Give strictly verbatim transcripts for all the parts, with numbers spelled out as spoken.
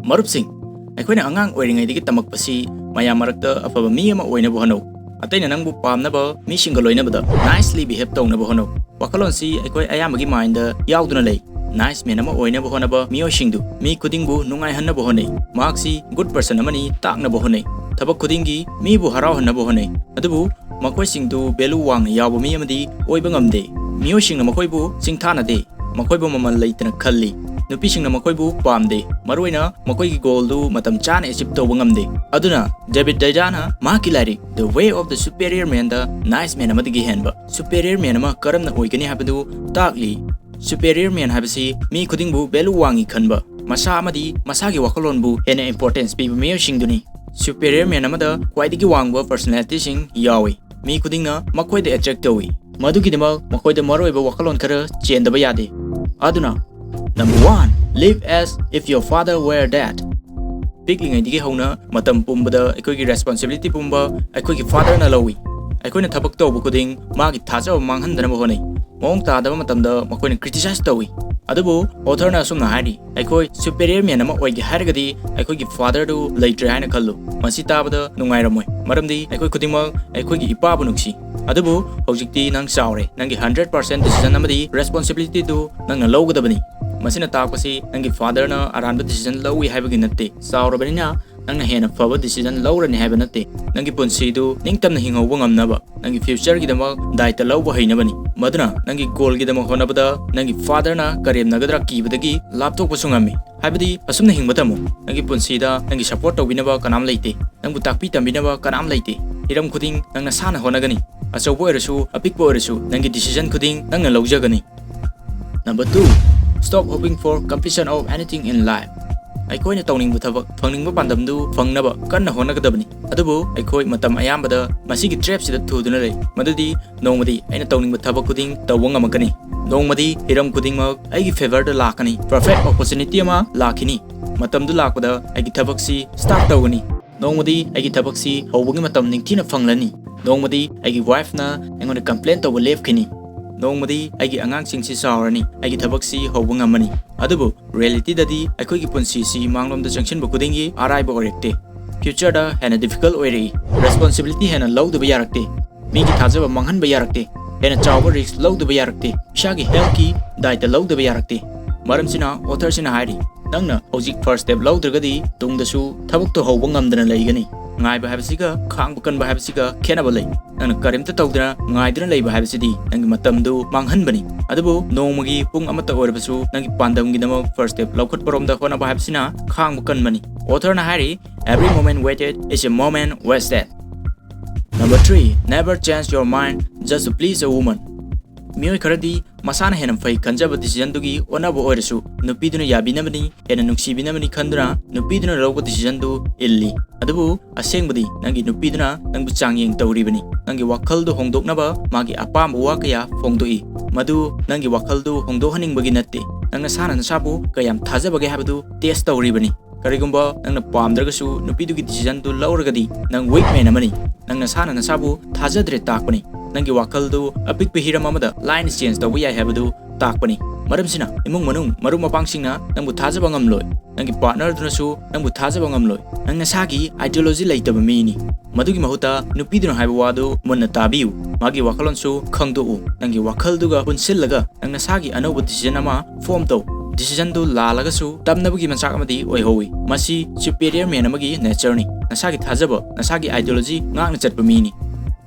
ꯃꯔꯨꯞꯁꯤꯡ, ꯑꯩꯈꯣꯏꯅ ꯑꯉꯥꯡ ꯑꯣꯏꯔꯤꯉꯩꯗꯒꯤ ꯇꯝꯃꯛꯄꯁꯤ ꯃꯌꯥꯝ ꯃꯔꯛꯇ ꯑꯐꯕ ꯃꯤ ꯑꯃ ꯑꯣꯏꯅꯕ ꯍꯣꯠꯅꯧ꯫ ꯑꯇꯩꯅ ꯅꯪꯕꯨ ꯄꯥꯝꯅꯕ ꯃꯤꯁꯤꯡꯒ ꯂꯣꯏꯅꯕꯗ nicely behave ꯇꯧꯅꯕ ꯍꯣꯠꯅꯧ꯫ ꯋꯥꯈꯜꯂꯣꯟꯁꯤ ꯑꯩꯈꯣꯏ ꯑꯌꯥꯝꯕꯒꯤ mindꯗ ꯌꯥꯎꯗꯨꯅ ꯂꯩ꯫ Nice man ꯑꯃ ꯑꯣꯏꯅꯕ ꯍꯣꯠꯅꯕ ꯃꯤꯑꯣꯏꯁꯤꯡꯗꯨ ꯃꯤ ꯈꯨꯗꯤꯡꯕꯨ ꯅꯨꯡꯉꯥꯏꯍꯟꯅꯕ ꯍꯣꯠꯅꯩ꯫ ꯃꯍꯥꯛꯁꯤ good person ꯑꯃꯅꯤ ꯇꯥꯛꯅꯕ ꯍꯣꯠꯅꯩ꯫ ꯊꯕꯛ ꯈꯨꯗꯤꯡꯒꯤ ꯃꯤꯕꯨ ꯍꯔꯥꯎꯍꯟꯅꯕ ꯍꯣꯠꯅꯩ꯫ ꯑꯗꯨꯕꯨ ꯃꯈꯣꯏꯁꯤꯡꯗꯨ value ꯋꯥꯡꯅ ꯌꯥꯎꯕ ꯃꯤ ꯑꯃꯗꯤ ꯑꯣꯏꯕ ꯉꯝꯗꯦ꯫ ꯃꯤꯑꯣꯏꯁꯤꯡꯅ ꯃꯈꯣꯏꯕꯨ ꯁꯤꯡꯊꯥꯅꯗꯦ꯫ ꯃꯈꯣꯏꯕꯨ ꯃꯃꯜ ꯂꯩꯇꯅ ꯈꯜꯂꯤ꯫ ꯅꯨꯄꯤꯁꯤꯡꯅ ꯃꯈꯣꯏꯕꯨ ꯄꯥꯝꯗꯦ, ꯃꯔꯨꯑꯣꯏꯅ ꯃꯈꯣꯏꯒꯤ goalꯗꯨ ꯃꯇꯝ ꯆꯥꯅ achieve ꯇꯧꯕ ꯉꯝꯗꯦ꯫ ꯑꯗꯨꯅ David Deida ꯅ ꯃꯍꯥꯛꯀꯤ ꯂꯥꯏꯔꯤꯛ The Way of the Superior Man the nice man ꯑꯃꯗꯒꯤ ꯍꯦꯟꯕ superior man ꯑꯃ ꯀꯔꯝꯅ ꯑꯣꯏꯒꯅꯤ ꯍꯥꯏꯕꯗꯨ ꯇꯥꯛꯂꯤ꯫ Superior man ꯍꯥꯏꯕꯁꯤ ꯃꯤ ꯈꯨꯗꯤꯡꯕꯨ value ꯋꯥꯡꯏ ꯈꯟꯕ, ꯃꯁꯥ ꯑꯃꯗꯤ ꯃꯁꯥꯒꯤ ꯋꯥꯈꯜꯂꯣꯟꯕꯨ ꯍꯦꯟꯅ importance ꯄꯤꯕ ꯃꯤꯑꯣꯏꯁꯤꯡꯗꯨꯅꯤ꯫ Superior man ꯑꯃꯗ ꯈ꯭ꯋꯥꯏꯗꯒꯤ ꯋꯥꯡꯕ personalityꯁꯤꯡ ꯌꯥꯎꯏ꯫ ꯃꯤ ꯈꯨꯗꯤꯡꯅ ꯃꯈꯣꯏꯗ attract ꯇꯧꯏ꯫ ꯃꯗꯨꯒꯤꯗꯃꯛ ꯃꯈꯣꯏꯗ ꯃꯔꯨꯑꯣꯏꯕ ꯋꯥꯈꯜꯂꯣꯟ ꯈꯔ ꯆꯦꯟꯗꯕ ꯌꯥꯗꯦ꯫ ꯑꯗꯨꯅ, number one, live as if your father were dead. ꯄꯤꯛꯂꯤꯉꯩꯗꯒꯤ ꯍꯧꯅ ꯃꯇꯝ ꯄꯨꯝꯕꯗ ꯑꯩꯈꯣꯏꯒꯤ responsibility ꯄꯨꯝꯕ ꯑꯩꯈꯣꯏꯒꯤ fatherꯅ ꯂꯧꯏ꯫ ꯑꯩꯈꯣꯏꯅ ꯊꯕꯛ ꯇꯧꯕ ꯈꯨꯗꯤꯡ ꯃꯥꯒꯤ ꯊꯥꯖꯕ ꯃꯥꯡꯍꯟꯗꯅꯕ ꯍꯣꯠꯅꯩ꯫ ꯃꯑꯣꯡ ꯇꯥꯗꯕ ꯃꯇꯝꯗ ꯃꯈꯣꯏꯅ criticize ꯇꯧꯏ꯫ ꯑꯗꯨꯕꯨ authorꯅ ꯑꯁꯨꯝꯅ ꯍꯥꯏꯔꯤ, ꯑꯩꯈꯣꯏ superior man ꯑꯃ ꯑꯣꯏꯒꯦ ꯍꯥꯏꯔꯒꯗꯤ ꯑꯩꯈꯣꯏꯒꯤ fatherꯗꯨ ꯂꯩꯇ꯭ꯔꯦ ꯍꯥꯏꯅ ꯈꯜꯂꯨ꯫ ꯃꯁꯤ ꯇꯥꯕꯗ ꯅꯨꯡꯉꯥꯏꯔꯝꯃꯣꯏ, ꯃꯔꯝꯗꯤ ꯑꯩꯈꯣꯏ ꯈꯨꯗꯤꯡꯃꯛ ꯑꯩꯈꯣꯏꯒꯤ ꯏꯄꯥꯕꯨ ꯅꯨꯡꯁꯤ꯫ ꯑꯗꯨꯕꯨ ꯍꯧꯖꯤꯛꯇꯤ ꯅꯪ ꯆꯥꯎꯔꯦ, ꯅꯪꯒꯤ hundred percent decision ꯑꯃꯗꯤ responsibilityꯗꯨ ꯅꯪꯅ ꯂꯧꯒꯗꯕꯅꯤ꯫ ꯃꯁꯤꯅ ꯇꯥꯛꯄꯁꯤ ꯅꯪꯒꯤ fatherꯅ ꯑꯔꯥꯟꯕ decision ꯂꯧꯏ ꯍꯥꯏꯕꯒꯤ ꯅꯠꯇꯦ꯫ ꯆꯥꯎꯔꯕꯅꯤꯅ ꯅꯪꯅ ꯍꯦꯟꯅ ꯐꯕ decision ꯂꯧꯔꯅꯤ ꯍꯥꯏꯕ ꯅꯠꯇꯦ꯫ ꯅꯪꯒꯤ ꯄꯨꯟꯁꯤꯗꯨ ꯅꯤꯡꯇꯝꯅ ꯍꯤꯡꯍꯧꯕ ꯉꯝꯅꯕ, ꯅꯪꯒꯤ futureꯒꯤꯗꯃꯛ ꯗꯥꯏꯇ ꯂꯧꯕ ꯍꯩꯅꯕꯅꯤ꯫ ꯃꯗꯨꯅ ꯅꯪꯒꯤ goalꯒꯤꯗꯃꯛ ꯍꯣꯠꯅꯕꯗ ꯅꯪꯒꯤ fatherꯅ ꯀꯔꯦꯝꯅꯒꯗ꯭ꯔꯥ ꯀꯤꯕꯗꯒꯤ ꯂꯥꯞꯊꯣꯛꯄꯁꯨ ꯉꯝꯃꯤ꯫ ꯍꯥꯏꯕꯗꯤ ꯑꯁꯨꯝꯅ ꯍꯤꯡꯕ ꯇꯝꯃꯨ, ꯅꯪꯒꯤ ꯄꯨꯟꯁꯤꯗ ꯅꯪꯒꯤ support ꯇꯧꯕꯤꯅꯕ ꯀꯅꯥꯝ ꯂꯩꯇꯦ, ꯅꯪꯕꯨ ꯇꯥꯛꯄꯤ ꯇꯝꯕꯤꯅꯕ ꯀꯅꯥꯝ ꯂꯩꯇꯦ꯫ ꯍꯤꯔꯝ ꯈꯨꯗꯤꯡ ꯅꯪ ꯅꯁꯥꯅ ꯍꯣꯠꯅꯒꯅꯤ꯫ ꯑꯆꯧꯕ ꯑꯣꯏꯔꯁꯨ ꯑꯄꯤꯛꯄ ꯑꯣꯏꯔꯁꯨ ꯅꯪꯒꯤ decision ꯈꯨꯗꯤꯡ ꯅꯪꯅ ꯂꯧꯖꯒꯅꯤ꯫ Number two, stop hoping for completion of anything in life. ꯑꯩꯈꯣꯏꯅ ꯇꯧꯅꯤꯡꯕ ꯊꯕꯛ, ꯐꯪꯅꯤꯡꯕ ꯄꯥꯟꯗꯝꯗꯨ ꯐꯪꯅꯕ ꯀꯟꯅ ꯍꯣꯠꯅꯒꯗꯕꯅꯤ꯫ ꯑꯗꯨꯕꯨ ꯑꯩꯈꯣꯏ ꯃꯇꯝ ꯑꯌꯥꯝꯕꯗ ꯃꯁꯤꯒꯤ trapꯁꯤꯗ ꯊꯨꯗꯨꯅ ꯂꯩ, ꯃꯗꯨꯗꯤ ꯅꯣꯡꯃꯗꯤ ꯑꯩꯅ ꯇꯧꯅꯤꯡꯕ ꯊꯕꯛ ꯈꯨꯗꯤꯡ ꯇꯧꯕ ꯉꯝꯃꯛꯀꯅꯤ, ꯅꯣꯡꯃꯗꯤ ꯍꯤꯔꯝ ꯈꯨꯗꯤꯡꯃꯛ ꯑꯩꯒꯤ favourꯗ ꯂꯥꯛꯀꯅꯤ, perfect opportunity ꯑꯃ ꯂꯥꯛꯈꯤꯅꯤ, ꯃꯇꯝꯗꯨ ꯂꯥꯛꯄꯗ ꯑꯩꯒꯤ ꯊꯕꯛꯁꯤ start ꯇꯧꯒꯅꯤ, ꯅꯣꯡꯃꯗꯤ ꯑꯩꯒꯤ ꯊꯕꯛꯁꯤ ꯍꯧꯕꯒꯤ ꯃꯇꯝ ꯅꯤꯡꯊꯤꯅ ꯐꯪꯂꯅꯤ, ꯅꯣꯡꯃꯗꯤ ꯑꯩꯒꯤ wifeꯅ ꯑꯩꯉꯣꯟꯗ complain ꯇꯧꯕ ꯂꯦꯞꯈꯤꯅꯤ꯫ ꯅꯣꯡꯃꯗꯤ ꯑꯩꯒꯤ ꯑꯉꯥꯡꯁꯤꯡꯁꯤ ꯆꯥꯎꯔꯅꯤ, ꯑꯩꯒꯤ ꯊꯕꯛꯁꯤ ꯍꯧꯕ ꯉꯝꯃꯅꯤ꯫ ꯑꯗꯨꯕꯨ ꯔꯤꯌꯦꯂꯤꯇꯤꯗꯗꯤ ꯑꯩꯈꯣꯏꯒꯤ ꯄꯨꯟꯁꯤꯁꯤ ꯃꯥꯡꯂꯣꯝꯗ ꯆꯪꯁꯤꯟꯕ ꯈꯨꯗꯤꯡꯒꯤ ꯑꯔꯥꯏꯕ ꯑꯣꯏꯔꯛꯇꯦ꯫ ꯐ꯭ꯌꯨꯆꯔꯗ ꯍꯦꯟꯅ ꯗꯤꯐꯤꯀꯜꯠ ꯑꯣꯏꯔꯛꯏ꯫ ꯔꯦꯁꯄꯣꯟꯁꯤꯕꯤꯂꯤꯇꯤ ꯍꯦꯟꯅ ꯂꯧꯗꯕ ꯌꯥꯔꯛꯇꯦ꯫ ꯃꯤꯒꯤ ꯊꯥꯖꯕ ꯃꯥꯡꯍꯟꯕ ꯌꯥꯔꯛꯇꯦ꯫ ꯍꯦꯟꯅ ꯆꯥꯎꯕ ꯔꯤꯁꯛ ꯂꯧꯗꯕ ꯌꯥꯔꯛꯇꯦ꯫ ꯏꯁꯥꯒꯤ ꯍꯦꯜꯊꯀꯤ ꯗꯥꯏꯇ ꯂꯧꯗꯕ ꯌꯥꯔꯛꯇꯦ꯫ ꯃꯔꯝꯁꯤꯅ ꯑꯣꯊꯔꯁꯤꯅ ꯍꯥꯏꯔꯤ, ꯅꯪꯅ ꯍꯧꯖꯤꯛ ꯐꯥꯔꯁ ꯁ꯭ꯇꯦꯞ ꯂꯧꯗ꯭ꯔꯒꯗꯤ ꯇꯨꯡꯗꯁꯨ ꯊꯕꯛꯇꯣ ꯍꯧꯕ ꯉꯝꯗꯅ ꯂꯩꯒꯅꯤ꯫ ꯉꯥꯏꯕ ꯍꯥꯏꯕꯁꯤꯒ ꯈꯥꯡꯕ ꯀꯟꯕ ꯍꯥꯏꯕꯁꯤꯒ ꯈꯦꯠꯅꯕ ꯂꯩ꯫ ꯅꯪꯅ ꯀꯔꯤꯝꯇ ꯇꯧꯗꯅ ꯉꯥꯏꯗꯨꯅ ꯂꯩꯕ ꯍꯥꯏꯕꯁꯤꯗꯤ ꯅꯪꯒꯤ ꯃꯇꯝꯗꯨ ꯃꯥꯡꯍꯟꯕꯅꯤ꯫ ꯑꯗꯨꯕꯨ ꯅꯣꯡꯃꯒꯤ ꯄꯨꯡ ꯑꯃꯠꯇ ꯑꯣꯏꯔꯕꯁꯨ ꯅꯪꯒꯤ ꯄꯥꯟꯗꯝꯒꯤꯗꯃꯛ ꯐꯥꯔꯁ ꯁ꯭ꯇꯦꯞ ꯂꯧꯈꯠꯄꯔꯣꯝꯗ ꯍꯣꯠꯅꯕ ꯍꯥꯏꯕꯁꯤꯅ ꯈꯥꯡꯕ ꯀꯟꯕꯅꯤ꯫ ꯑꯣꯊꯔꯅ ꯍꯥꯏꯔꯤ, "Every moment wasted is a moment wasted." Number three, never change your mind just to please a woman. ꯃꯤꯑꯣꯏ ꯈꯔꯗꯤ ꯃꯁꯥꯅ ꯍꯦꯟꯅ ꯐꯩ ꯈꯟꯖꯕ ꯗꯤꯁꯤꯖꯟꯗꯨꯒꯤ ꯑꯣꯟꯅꯕ ꯑꯣꯏꯔꯁꯨ ꯅꯨꯄꯤꯗꯨꯅ ꯌꯥꯕꯤꯅꯕꯅꯤ, ꯍꯦꯟꯅ ꯅꯨꯡꯁꯤꯕꯤꯅꯕꯅꯤ ꯈꯟꯗꯨꯅ ꯅꯨꯄꯤꯗꯨꯅ ꯂꯧꯕ ꯗꯤꯁꯤꯖꯟꯗꯨ ꯏꯜꯂꯤ꯫ ꯑꯗꯨꯕꯨ ꯑꯁꯦꯡꯕꯗꯤ ꯅꯪꯒꯤ ꯅꯨꯄꯤꯗꯨꯅ ꯅꯪꯕꯨ ꯆꯥꯡꯌꯦꯡ ꯇꯧꯔꯤꯕꯅꯤ꯫ ꯅꯪꯒꯤ ꯋꯥꯈꯜꯗꯨ ꯍꯣꯡꯗꯣꯛꯅꯕ ꯃꯥꯒꯤ ꯑꯄꯥꯝꯕ ꯋꯥ ꯀꯌꯥ ꯐꯣꯡꯗꯣꯛꯏ꯫ ꯃꯗꯨ ꯅꯪꯒꯤ ꯋꯥꯈꯜꯗꯨ ꯍꯣꯡꯗꯣꯛꯍꯟꯅꯤꯡꯕꯒꯤ ꯅꯠꯇꯦ꯫ ꯅꯪ ꯅꯁꯥꯅ ꯅꯁꯥꯕꯨ ꯀꯌꯥꯝ ꯊꯥꯖꯕꯒꯦ ꯍꯥꯏꯕꯗꯨ ꯇꯦꯁ ꯇꯧꯔꯤꯕꯅꯤ꯫ ꯀꯔꯤꯒꯨꯝꯕ ꯅꯪꯅ ꯄꯥꯝꯗ꯭ꯔꯒꯁꯨ ꯅꯨꯄꯤꯗꯨꯒꯤ ꯗꯤꯁꯤꯖꯟꯗꯨ ꯂꯧꯔꯒꯗꯤ ꯅꯪ ꯋꯤꯛ ꯃꯦꯟ ꯑꯃꯅꯤ꯫ ꯅꯪ ꯅꯁꯥꯅ ꯅꯁꯥꯕꯨ ꯊꯥꯖꯗ꯭ꯔꯦ ꯇꯥꯛꯄꯅꯤ꯫ ꯅꯪꯒꯤ ꯋꯥꯈꯜꯗꯨ ꯑꯄꯤꯛꯄ ꯍꯤꯔꯝ ꯑꯃꯗ ꯂꯥꯏꯅ ꯆꯦꯟꯖ ꯇꯧꯕ ꯌꯥꯏ ꯍꯥꯏꯕꯗꯨ ꯇꯥꯛꯄꯅꯤ꯫ ꯃꯔꯝꯁꯤꯅ ꯏꯃꯨꯡ ꯃꯅꯨꯡ, ꯃꯔꯨꯞ ꯃꯄꯥꯡꯁꯤꯡꯅ ꯅꯪꯕꯨ ꯊꯥꯖꯕ ꯉꯝꯂꯣꯏ꯫ ꯅꯪꯒꯤ ꯄꯥꯔꯠꯅꯔꯗꯨꯅꯁꯨ ꯅꯪꯕꯨ ꯊꯥꯖꯕ ꯉꯝꯂꯣꯏ꯫ ꯅꯪ ꯅꯁꯥꯒꯤ ꯑꯥꯏꯗꯤꯌꯣꯂꯣꯖꯤ ꯂꯩꯇꯕ ꯃꯤꯅꯤ꯫ ꯃꯗꯨꯒꯤ ꯃꯍꯨꯠꯇ ꯅꯨꯄꯤꯗꯨꯅ ꯍꯥꯏꯕ ꯋꯥꯗꯨ ꯃꯨꯟꯅ ꯇꯥꯕꯤꯌꯨ꯫ ꯃꯥꯒꯤ ꯋꯥꯈꯜꯂꯣꯟꯁꯨ ꯈꯪꯗꯣꯛꯎ꯫ ꯅꯪꯒꯤ ꯋꯥꯈꯜꯗꯨꯒ ꯄꯨꯟꯁꯤꯜꯂꯒ ꯅꯪ ꯅꯁꯥꯒꯤ ꯑꯅꯧꯕ ꯗꯤꯁꯤꯖꯟ ꯑꯃ ꯐꯣꯔꯝ ꯇꯧ꯫ ꯗꯤꯁꯤꯖꯟꯗꯨ ꯂꯥꯜꯂꯒꯁꯨ ꯇꯝꯅꯕꯒꯤ ꯃꯆꯥꯛ ꯑꯃꯗꯤ ꯑꯣꯏꯍꯧꯏ꯫ ꯃꯁꯤ ꯁꯨꯄꯦꯔꯤꯌꯔ ꯃꯦꯟ ꯑꯃꯒꯤ ꯅꯦꯆꯔꯅꯤ꯫ ꯅꯁꯥꯒꯤ ꯊꯥꯖꯕ, ꯅꯁꯥꯒꯤ ꯑꯥꯏꯗꯤꯌꯣꯂꯣꯖꯤ ꯉꯥꯛꯅ ꯆꯠꯄ ꯃꯤꯅꯤ꯫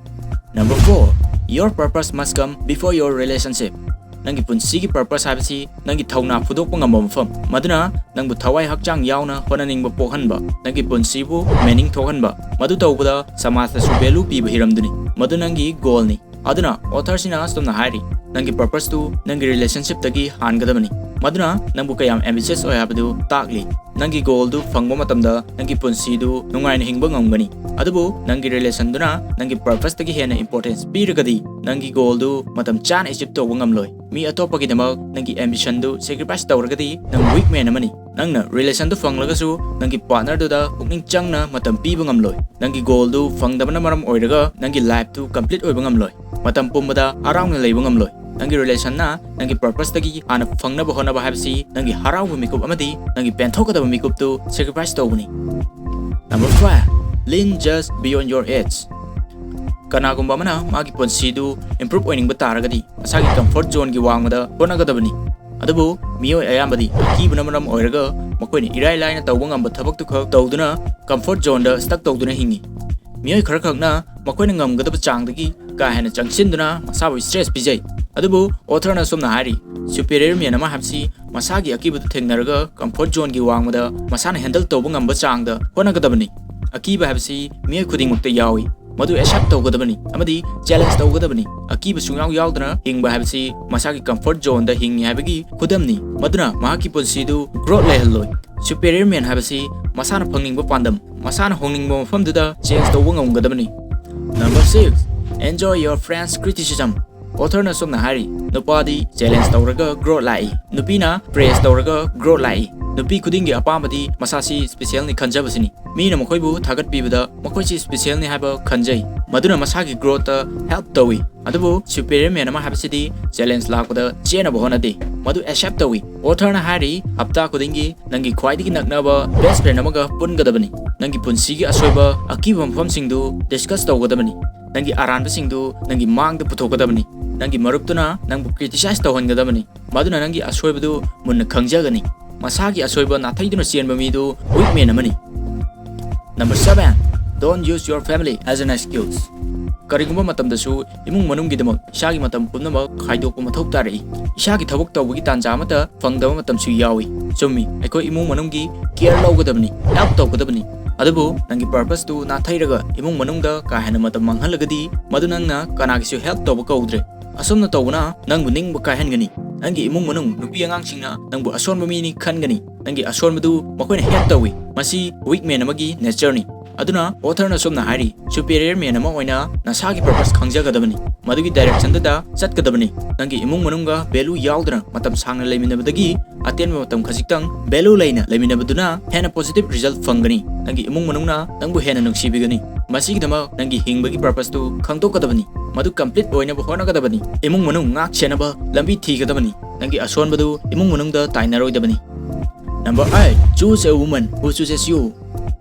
Number four, your purpose must come before your relationship. ꯅꯪꯒꯤ ꯄꯨꯟꯁꯤꯒꯤ ꯄꯔꯄꯁ ꯍꯥꯏꯕꯁꯤ ꯅꯪꯒꯤ ꯊꯧꯅꯥ ꯐꯨꯗꯣꯛꯄ ꯉꯝꯕ ꯃꯐꯝ, ꯃꯗꯨꯅ ꯅꯪꯕꯨ ꯊꯋꯥꯏ ꯍꯛꯆꯥꯡ ꯌꯥꯎꯅ ꯍꯣꯠꯅꯅꯤꯡꯕ ꯄꯣꯛꯍꯟꯕ, ꯅꯪꯒꯤ ꯄꯨꯟꯁꯤꯕꯨ ꯃꯤꯅꯤꯡ ꯊꯣꯛꯍꯟꯕ, ꯃꯗꯨ ꯇꯧꯕꯗ ꯁꯃꯥꯖꯇꯁꯨ ꯚꯦꯂꯨ ꯄꯤꯕ ꯍꯤꯔꯝꯗꯨꯅꯤ꯫ ꯃꯗꯨ ꯅꯪꯒꯤ ꯒꯣꯜꯅꯤ꯫ ꯑꯗꯨꯅ ꯑꯣꯊꯔꯁꯤꯅ ꯑꯁꯨꯝꯅ ꯍꯥꯏꯔꯤ, ꯅꯪꯒꯤ ꯄꯔꯄꯁꯇꯨ ꯅꯪꯒꯤ ꯔꯤꯂꯦꯁꯟꯁꯤꯞꯇꯒꯤ ꯍꯥꯟꯒꯗꯕꯅꯤ꯫ ꯃꯗꯨꯅ ꯅꯪꯕꯨ ꯀꯌꯥꯝ ꯑꯦꯝꯕꯤꯁꯤꯌꯁ ꯑꯣꯏ ꯍꯥꯏꯕꯗꯨ ꯇꯥꯛꯂꯤ꯫ ꯅꯪꯒꯤ ꯒꯣꯜꯗꯨ ꯐꯪꯕ ꯃꯇꯝꯗ ꯅꯪꯒꯤ ꯄꯨꯟꯁꯤꯗꯨ ꯅꯨꯡꯉꯥꯏꯅ ꯍꯤꯡꯕ ꯉꯝꯒꯅꯤ꯫ ꯑꯗꯨꯕꯨ ꯅꯪꯒꯤ ꯔꯤꯂꯦꯁꯟꯗꯨꯅ ꯅꯪꯒꯤ ꯄꯔꯄꯁꯇꯒꯤ ꯍꯦꯟꯅ ꯏꯝꯄꯣꯔꯇꯦꯟꯁ ꯄꯤꯔꯒꯗꯤ ꯅꯪꯒꯤ ꯒꯣꯜꯗꯨ ꯃꯇꯝ ꯆꯥꯅ ꯑꯦꯆꯤꯞ ꯇꯧꯕ ꯉꯝꯂꯣꯏ꯫ ꯃꯤ ꯑꯇꯣꯞꯄꯒꯤꯗꯃꯛ ꯅꯪꯒꯤ ꯑꯦꯝꯕꯤꯁꯟꯗꯨ ꯁꯦꯀ꯭ꯔꯤꯐꯥꯏꯁ ꯇꯧꯔꯒꯗꯤ ꯅꯪ ꯋꯤꯛ ꯃꯦꯟ ꯑꯃꯅꯤ꯫ ꯅꯪꯅ ꯔꯤꯂꯦꯁꯟꯗꯨ ꯐꯪꯂꯒꯁꯨ ꯅꯪꯒꯤ ꯄꯥꯔꯠꯅꯔꯗꯨꯗ ꯄꯨꯛꯅꯤꯡ ꯆꯪꯅ ꯃꯇꯝ ꯄꯤꯕ ꯉꯝꯂꯣꯏ꯫ ꯅꯪꯒꯤ ꯒꯣꯜꯗꯨ ꯐꯪꯗꯕꯅ ꯃꯔꯝ ꯑꯣꯏꯔꯒ ꯅꯪꯒꯤ ꯂꯥꯏꯐꯇꯨ ꯀꯝꯄ꯭ꯂꯤꯠ ꯑꯣꯏꯕ ꯉꯝꯂꯣꯏ꯫ ꯃꯇꯝ ꯄꯨꯝꯕꯗ ꯍꯔꯥꯎꯅ ꯂꯩꯕ ꯉꯝꯂꯣꯏ꯫ ꯅꯪꯒꯤ relationꯅ ꯅꯪꯒꯤ purposeꯇꯒꯤ ꯍꯥꯟꯅ ꯐꯪꯅꯕ ꯍꯣꯠꯅꯕ ꯍꯥꯏꯕꯁꯤ ꯅꯪꯒꯤ ꯍꯔꯥꯎꯕ ꯃꯤꯀꯨꯞ ꯑꯃꯗꯤ ꯅꯪꯒꯤ ꯄꯦꯟꯊꯣꯛꯀꯗꯕ ꯃꯤꯀꯨꯞꯇꯨ sacrifice ꯇꯧꯕꯅꯤ꯫ Number five, lean just beyond your edge. ꯀꯅꯥꯒꯨꯝꯕ ꯑꯃꯅ ꯃꯥꯒꯤ ꯄꯨꯟꯁꯤꯗꯨ improve ꯑꯣꯏꯅꯤꯡꯕ ꯇꯥꯔꯒꯗꯤ ꯃꯁꯥꯒꯤ comfort zoneꯒꯤ ꯋꯥꯡꯃꯗ ꯍꯣꯠꯅꯒꯗꯕꯅꯤ꯫ ꯑꯗꯨꯕꯨ ꯃꯤꯑꯣꯏ ꯑꯌꯥꯝꯕꯗꯤ ꯑꯀꯤꯕꯅ ꯃꯔꯝ ꯑꯣꯏꯔꯒ ꯃꯈꯣꯏꯅ ꯏꯔꯥꯏ ꯂꯥꯏꯅ ꯇꯧꯕ ꯉꯝꯕ ꯊꯕꯛꯇꯨ ꯈꯛ ꯇꯧꯗꯨꯅ comfort zoneꯗ stuck ꯇꯧꯗꯨꯅ ꯍꯤꯡꯏ꯫ ꯃꯤꯑꯣꯏ ꯈꯔꯈꯛꯅ ꯃꯈꯣꯏꯅ ꯉꯝꯒꯗꯕ ꯆꯥꯡꯗꯒꯤ ꯀꯥ ꯍꯦꯟꯅ ꯆꯪꯁꯤꯟꯗꯨꯅ ꯃꯁꯥꯕꯨ stress ꯄꯤꯖꯩ꯫ ꯑꯗꯨꯕꯨ authorꯅ ꯑꯁꯨꯝꯅ ꯍꯥꯏꯔꯤ, superior man ꯑꯃ ꯍꯥꯏꯕꯁꯤ ꯃꯁꯥꯒꯤ ꯑꯀꯤꯕꯗꯨ ꯊꯦꯡꯅꯔꯒ comfort zoneꯒꯤ ꯋꯥꯡꯃꯗ ꯃꯁꯥꯅ handle ꯇꯧꯕ ꯉꯝꯕ ꯆꯥꯡꯗ ꯍꯣꯠꯅꯒꯗꯕꯅꯤ꯫ ꯑꯀꯤꯕ ꯍꯥꯏꯕꯁꯤ ꯃꯤꯑꯣꯏ ꯈꯨꯗꯤꯡꯃꯛꯇ ꯌꯥꯎꯏ꯫ ꯃꯗꯨ accept ꯇꯧꯒꯗꯕꯅꯤ ꯑꯃꯗꯤ challenge ꯇꯧꯒꯗꯕꯅꯤ꯫ ꯑꯀꯤꯕ ꯁꯨꯡꯌꯥꯎ ꯌꯥꯎꯗꯅ ꯍꯤꯡꯕ ꯍꯥꯏꯕꯁꯤ ꯃꯁꯥꯒꯤ comfort zoneꯗ ꯍꯤꯡꯉꯤ ꯍꯥꯏꯕꯒꯤ ꯈꯨꯗꯝꯅꯤ꯫ ꯃꯗꯨꯅ ꯃꯍꯥꯛꯀꯤ ꯄꯨꯟꯁꯤꯗꯨ growth ꯂꯩꯍꯜꯂꯣꯏ꯫ Superior man ꯍꯥꯏꯕꯁꯤ ꯃꯁꯥꯅ ꯐꯪꯅꯤꯡꯕ ꯄꯥꯟꯗꯝ, ꯃꯁꯥꯅ ꯍꯣꯡꯅꯤꯡꯕ ꯃꯐꯝꯗꯨꯗ change ꯇꯧꯕ ꯉꯝꯒꯗꯕꯅꯤ꯫ Number six, enjoy your friends' criticism. Authorꯅ ꯑꯁꯨꯝꯅ ꯍꯥꯏꯔꯤ, ꯅꯨꯄꯥꯗꯤ challenge ꯇꯧꯔꯒ growth ꯂꯥꯛꯏ, ꯅꯨꯄꯤꯅ praise ꯇꯧꯔꯒ growth ꯂꯥꯛꯏ꯫ ꯅꯨꯄꯤ ꯈꯨꯗꯤꯡꯒꯤ ꯑꯄꯥꯝꯕꯗꯤ ꯃꯁꯥꯁꯤ specialꯅꯤ ꯈꯟꯖꯕꯁꯤꯅꯤ꯫ ꯃꯤꯅ ꯃꯈꯣꯏꯕꯨ ꯊꯥꯒꯠꯄꯤꯕꯗ ꯃꯈꯣꯏꯁꯤ specialꯅꯤ ꯍꯥꯏꯕ ꯈꯟꯖꯩ꯫ ꯃꯗꯨꯅ ꯃꯁꯥꯒꯤ growthꯇ help ꯇꯧꯏ꯫ ꯑꯗꯨꯕꯨ superior man ꯑꯃ ꯍꯥꯏꯕꯁꯤꯗꯤ challenge ꯂꯥꯛꯄꯗ ꯆꯦꯟꯅꯕ ꯍꯣꯠꯅꯗꯦ꯫ ꯃꯗꯨ accept ꯇꯧꯏ꯫ Authorꯅ ꯍꯥꯏꯔꯤ, ꯍꯞꯇꯥ ꯈꯨꯗꯤꯡꯒꯤ ꯅꯪꯒꯤ ꯈ꯭ꯋꯥꯏꯗꯒꯤ ꯅꯛꯅꯕ best friend ꯑꯃꯒ ꯄꯨꯟꯒꯗꯕꯅꯤ꯫ ꯅꯪꯒꯤ ꯄꯨꯟꯁꯤꯒꯤ ꯑꯁꯣꯏꯕ, ꯑꯀꯤꯕ ꯃꯐꯝꯁꯤꯡꯗꯨ discuss ꯇꯧꯒꯗꯕꯅꯤ꯫ ꯅꯪꯒꯤ ꯑꯔꯥꯟꯕꯁꯤꯡꯗꯨ ꯅꯪꯒꯤ ꯃꯥꯡꯗ ꯄꯨꯊꯣꯛꯀꯗꯕꯅꯤ꯫ ꯅꯪꯒꯤ ꯃꯔꯨꯞꯇꯨꯅ ꯅꯪꯕꯨ criticize ꯇꯧꯍꯟꯒꯗꯕꯅꯤ꯫ ꯃꯗꯨꯅ ꯅꯪꯒꯤ ꯑꯁꯣꯏꯕꯗꯨ ꯃꯨꯟꯅ ꯈꯪꯖꯒꯅꯤ꯫ ꯃꯁꯥꯒꯤ ꯑꯁꯣꯏꯕ ꯅꯥꯊꯩꯗꯨꯅ ꯆꯦꯟꯕ ꯃꯤꯗꯨ weak man ꯑꯃꯅꯤ꯫ Number seven, don't use your family as an excuse. ꯀꯔꯤꯒꯨꯝꯕ ꯃꯇꯝꯗꯁꯨ ꯏꯃꯨꯡ ꯃꯅꯨꯡꯒꯤꯗꯃꯛ ꯏꯁꯥꯒꯤ ꯃꯇꯝ ꯄꯨꯝꯅꯃꯛ ꯈꯥꯏꯗꯣꯛꯄ ꯃꯊꯧ ꯇꯥꯔꯛꯏ꯫ ꯏꯁꯥꯒꯤ ꯊꯕꯛ ꯇꯧꯕꯒꯤ ꯇꯥꯟꯖꯥ ꯑꯃꯠꯇ ꯐꯪꯗꯕ ꯃꯇꯝꯁꯨ ꯌꯥꯎꯏ꯫ ꯆꯨꯝꯃꯤ, ꯑꯩꯈꯣꯏ ꯏꯃꯨꯡ ꯃꯅꯨꯡꯒꯤ care ꯂꯧꯒꯗꯕꯅꯤ, help ꯇꯧꯒꯗꯕꯅꯤ꯫ ꯑꯗꯨꯕꯨ ꯅꯪꯒꯤ purposeꯇꯨ ꯅꯥꯊꯩꯔꯒ ꯏꯃꯨꯡ ꯃꯅꯨꯡꯗ ꯀꯥ ꯍꯦꯟꯅ ꯃꯇꯝ ꯃꯥꯡꯍꯜꯂꯒꯗꯤ ꯃꯗꯨ ꯅꯪꯅ ꯀꯅꯥꯒꯤꯁꯨ help ꯇꯧꯕ ꯀꯧꯗ꯭ꯔꯦ꯫ ꯑꯁꯨꯝꯅ ꯇꯧꯕꯅ ꯅꯪꯕꯨ ꯅꯤꯡꯕ ꯀꯥꯏꯍꯟꯒꯅꯤ꯫ ꯅꯪꯒꯤ ꯏꯃꯨꯡ ꯃꯅꯨꯡ ꯅꯨꯄꯤ ꯑꯉꯥꯡꯁꯤꯡꯅ ꯅꯪꯕꯨ ꯑꯁꯣꯟꯕ ꯃꯤꯅꯤ ꯈꯟꯒꯅꯤ꯫ ꯅꯪꯒꯤ ꯑꯁꯣꯟꯕꯗꯨ ꯃꯈꯣꯏꯅ hate ꯇꯧꯏ꯫ ꯃꯁꯤ weak man ꯑꯃꯒꯤ natureꯅꯤ꯫ ꯑꯗꯨꯅ authorꯅ ꯑꯁꯨꯝꯅ ꯍꯥꯏꯔꯤ, superior man ꯑꯃ ꯑꯣꯏꯅ ꯅꯁꯥꯒꯤ purpose ꯈꯪꯖꯒꯗꯕꯅꯤ꯫ ꯃꯗꯨꯒꯤ directionꯗꯨꯗ ꯆꯠꯀꯗꯕꯅꯤ꯫ ꯅꯪꯒꯤ ꯏꯃꯨꯡ ꯃꯅꯨꯡꯒ value ꯌꯥꯎꯗꯅ ꯃꯇꯝ ꯁꯥꯡꯅ ꯂꯩꯃꯤꯟꯅꯕꯗꯒꯤ ꯑꯇꯦꯟꯕ ꯃꯇꯝ ꯈꯖꯤꯛꯇꯪ value ꯂꯩꯅ ꯂꯩꯃꯤꯟꯅꯕꯗꯨꯅ ꯍꯦꯟꯅ positive result ꯐꯪꯒꯅꯤ꯫ ꯅꯪꯒꯤ ꯏꯃꯨꯡ ꯃꯅꯨꯡꯅ ꯅꯪꯕꯨ ꯍꯦꯟꯅ ꯅꯨꯡꯁꯤꯕꯤꯒꯅꯤ꯫ ꯃꯁꯤꯒꯤꯗꯃꯛ ꯅꯪꯒꯤ ꯍꯤꯡꯕꯒꯤ purposeꯇꯨ ꯈꯪꯗꯣꯛꯀꯗꯕꯅꯤ꯫ ꯃꯗꯨ complete ꯑꯣꯏꯅꯕ ꯍꯣꯠꯅꯒꯗꯕꯅꯤ꯫ ꯏꯃꯨꯡ ꯃꯅꯨꯡ ꯉꯥꯛ ꯁꯦꯟꯅꯕ ꯂꯝꯕꯤ ꯊꯤꯒꯗꯕꯅꯤ꯫ ꯅꯪꯒꯤ ꯑꯁꯣꯟꯕꯗꯨ ꯏꯃꯨꯡ ꯃꯅꯨꯡꯗ ꯇꯥꯏꯅꯔꯣꯏꯗꯕꯅꯤ꯫ Number eight, choose a woman who chooses you.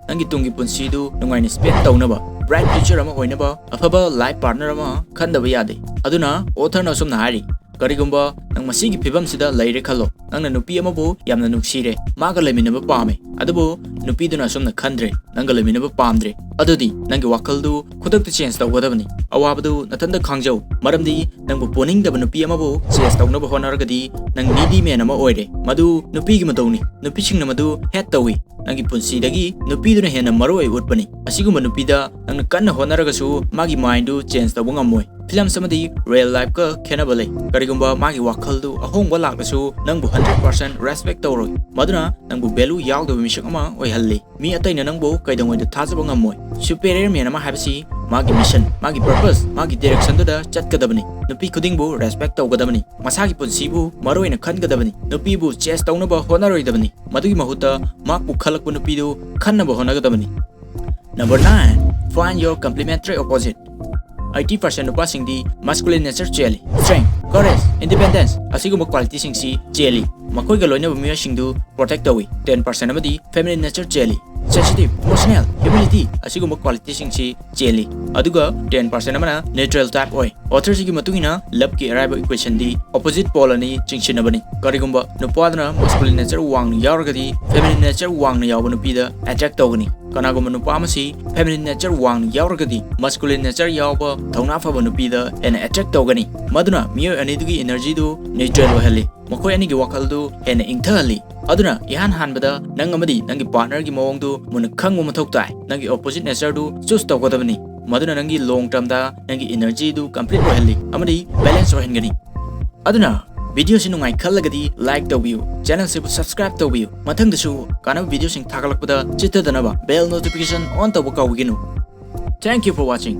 ꯅꯪꯒꯤ ꯇꯨꯡꯒꯤ ꯄꯨꯟꯁꯤꯗꯨ ꯅꯨꯡꯉꯥꯏꯅ spend ꯇꯧꯅꯕ, bright future ꯑꯃ ꯑꯣꯏꯅꯕ ꯑꯐꯕ life partner ꯑꯃ ꯈꯟꯗꯕ ꯌꯥꯗꯦ꯫ ꯑꯗꯨꯅ authorꯅ ꯑꯁꯨꯝꯅ ꯍꯥꯏꯔꯤ, ꯀꯔꯤꯒꯨꯝꯕ ꯅꯪ ꯃꯁꯤꯒꯤ ꯐꯤꯕꯝꯁꯤꯗ ꯂꯩꯔꯦ ꯈꯜꯂꯣ, ꯅꯪꯅ ꯅꯨꯄꯤ ꯑꯃꯕꯨ ꯌꯥꯝꯅ ꯅꯨꯡꯁꯤꯔꯦ, ꯃꯥꯒ ꯂꯩꯃꯤꯟꯅꯕ ꯄꯥꯝꯃꯦ, ꯑꯗꯨꯕꯨ ꯅꯨꯄꯤꯗꯨꯅ ꯑꯁꯨꯝꯅ ꯈꯟꯗ꯭ꯔꯦ, ꯅꯪꯒ ꯂꯩꯃꯤꯟꯅꯕ ꯄꯥꯝꯗ꯭ꯔꯦ, ꯑꯗꯨꯗꯤ ꯅꯪꯒꯤ ꯋꯥꯈꯜꯗꯨ ꯈꯨꯗꯛꯇ change ꯇꯧꯒꯗꯕꯅꯤ꯫ ꯑꯋꯥꯕꯗꯨ ꯅꯊꯟꯇ ꯈꯥꯡꯖꯧ, ꯃꯔꯝꯗꯤ ꯅꯪꯕꯨ ꯄꯣꯅꯤꯡꯗꯕ ꯅꯨꯄꯤ ꯑꯃꯕꯨ chase ꯇꯧꯅꯕ ꯍꯣꯠꯅꯔꯒꯗꯤ ꯅꯪ needy man ꯑꯃ ꯑꯣꯏꯔꯦ꯫ ꯃꯗꯨ ꯅꯨꯄꯤꯒꯤ ꯃꯇꯧꯅꯤ, ꯅꯨꯄꯤꯁꯤꯡꯅ ꯃꯗꯨ hate ꯇꯧꯏ꯫ ꯅꯪꯒꯤ ꯄꯨꯟꯁꯤꯗꯒꯤ ꯅꯨꯄꯤꯗꯨꯅ ꯍꯦꯟꯅ ꯃꯔꯨ ꯑꯣꯏ ꯎꯠꯄꯅꯤ꯫ ꯑꯁꯤꯒꯨꯝꯕ ꯅꯨꯄꯤꯗ ꯅꯪꯅ ꯀꯟꯅ ꯍꯣꯠꯅꯔꯒꯁꯨ ꯃꯥꯒꯤ mindꯗꯨ change ꯇꯧꯕ ꯉꯝꯃꯣꯏ꯫ Films ꯑꯃꯗꯤ real lifeꯀ ꯈꯦꯠꯅꯕ ꯂꯩ꯫ ꯀꯔꯤꯒꯨꯝꯕ ꯃꯥꯒꯤ ꯋꯥꯈꯜꯗꯨ ꯑꯍꯣꯡꯕ ꯂꯥꯛꯂꯁꯨ ꯅꯪꯕꯨ hundred percent respect ꯇꯧꯔꯣꯏ꯫ ꯃꯗꯨꯅ ꯅꯪꯕꯨ value ꯌꯥꯎꯗꯕ ꯃꯤꯁꯛ ꯑꯃ ꯑꯣꯏꯍꯜꯂꯤ꯫ ꯃꯤ ꯑꯇꯩꯅ ꯅꯪꯕꯨ ꯀꯩꯗꯧꯉꯩꯗ ꯊꯥꯖꯕ ꯉꯝꯃꯣꯏ꯫ Superior man ꯑꯃ ꯍꯥꯏꯕꯁꯤ ꯃꯥꯒꯤ mission, ꯃꯥꯒꯤ purpose, ꯃꯥꯒꯤ directionꯗꯨꯗ ꯆꯠꯀꯗꯕꯅꯤ꯫ ꯅꯨꯄꯤ ꯈꯨꯗꯤꯡꯕꯨ respect ꯇꯧꯒꯗꯕꯅꯤ꯫ ꯃꯁꯥꯒꯤ ꯄꯨꯟꯁꯤꯕꯨ ꯃꯔꯨꯑꯣꯏꯅ ꯈꯟꯒꯗꯕꯅꯤ꯫ ꯅꯨꯄꯤꯕꯨ chase ꯇꯧꯅꯕ ꯍꯣꯠꯅꯔꯣꯏꯗꯕꯅꯤ꯫ ꯃꯗꯨꯒꯤ ꯃꯍꯨꯠꯇ ꯃꯍꯥꯛꯄꯨ ꯈꯜꯂꯛꯄ ꯅꯨꯄꯤꯗꯨ ꯈꯟꯅꯕ ꯍꯣꯠꯅꯒꯗꯕꯅꯤ꯫ Number nine, find your complementary opposite. Eighty percent ꯅꯨꯄꯥꯁꯤꯡꯗꯤ masculine nature ꯆꯦꯜꯂꯤ꯫ Strength, courage, independence ꯑꯁꯤꯒꯨꯝꯕ qualityꯁꯤꯡꯁꯤ ꯆꯦꯜꯂꯤ꯫ ꯃꯈꯣꯏꯒ ꯂꯣꯏꯅꯕ ꯃꯤꯑꯣꯏꯁꯤꯡꯗꯨ protect ꯇꯧꯏ꯫ Ten percent ꯑꯃꯗꯤ feminine nature ꯆꯦꯜꯂꯤ꯫ Sensitive, emotional, humility ꯑꯁꯤꯒꯨꯝꯕ qualityꯁꯤꯡꯁꯤ ꯆꯦꯜꯂꯤ꯫ ꯑꯗꯨꯒ ten percent ꯑꯃꯅ neutral type ꯑꯣꯏ꯫ Authorꯁꯤꯒꯤ ꯃꯇꯨꯡ ꯏꯟꯅ loveꯀꯤ ꯑꯔꯥꯏꯕ equationꯗꯤ opposite pole ꯑꯅꯤ ꯆꯤꯡꯁꯤꯟꯅꯕꯅꯤ꯫ ꯀꯔꯤꯒꯨꯝꯕ ꯅꯨꯄꯥꯗꯨꯅ masculine nature ꯋꯥꯡꯅ ꯌꯥꯎꯔꯒꯗꯤ feminine nature ꯋꯥꯡꯅ ꯌꯥꯎꯕ ꯅꯨꯄꯤꯗ attract ꯇꯧꯒꯅꯤ꯫ ꯀꯅꯥꯒꯨꯝꯕ ꯅꯨꯄꯥ ꯑꯃꯁꯤ feminine nature ꯋꯥꯡꯅ ꯌꯥꯎꯔꯒꯗꯤ masculine nature ꯌꯥꯎꯕ ꯊꯧꯅꯥ ꯐꯕ ꯅꯨꯄꯤꯗ ꯍꯦꯟꯅ attract ꯇꯧꯒꯅꯤ꯫ ꯃꯗꯨꯅ ꯃꯤꯑꯣꯏ ꯑꯅꯤꯗꯨꯒꯤ energyꯗꯨ neutral ꯑꯣꯏꯍꯜꯂꯤ꯫ ꯃꯈꯣꯏ ꯑꯅꯤꯒꯤ ꯋꯥꯈꯜꯗꯨ ꯍꯦꯟꯅ ꯏꯪꯊꯍꯜꯂꯤ꯫ ꯑꯗꯨꯅ ꯏꯍꯥꯟ ꯍꯥꯟꯕꯗ ꯅꯪ ꯑꯃꯗꯤ ꯅꯪꯒꯤ partnerꯒꯤ ꯃꯑꯣꯡꯗꯨ ꯃꯨꯟꯅ ꯈꯪꯕ ꯃꯊꯧ ꯇꯥꯏ꯫ ꯅꯪꯒꯤ opposite natureꯗꯨ choose ꯇꯧꯒꯗꯕꯅꯤ꯫ ꯃꯗꯨꯅ ꯅꯪꯒꯤ long termꯗ ꯅꯪꯒꯤ energyꯗꯨ complete ꯑꯣꯏꯍꯜꯂꯤ ꯑꯃꯗꯤ balance ꯑꯣꯏꯍꯟꯒꯅꯤ꯫ ꯑꯗꯨꯅ videoꯁꯤ ꯅꯨꯡꯉꯥꯏ ꯈꯜꯂꯒꯗꯤ like ꯇꯧꯕꯤꯌꯨ, channelꯁꯤꯕꯨ subscribe ꯇꯧꯕꯤꯌꯨ꯫ ꯃꯊꯪꯗꯁꯨ ꯀꯥꯟꯅꯕ videoꯁꯤꯡ ꯊꯥꯒꯠꯂꯛꯄꯗ ꯆꯤꯠꯊꯗꯅꯕ bell notification on ꯇꯧꯕ ꯀꯥꯎꯕꯤꯒꯅꯨ꯫ Thank you for watching.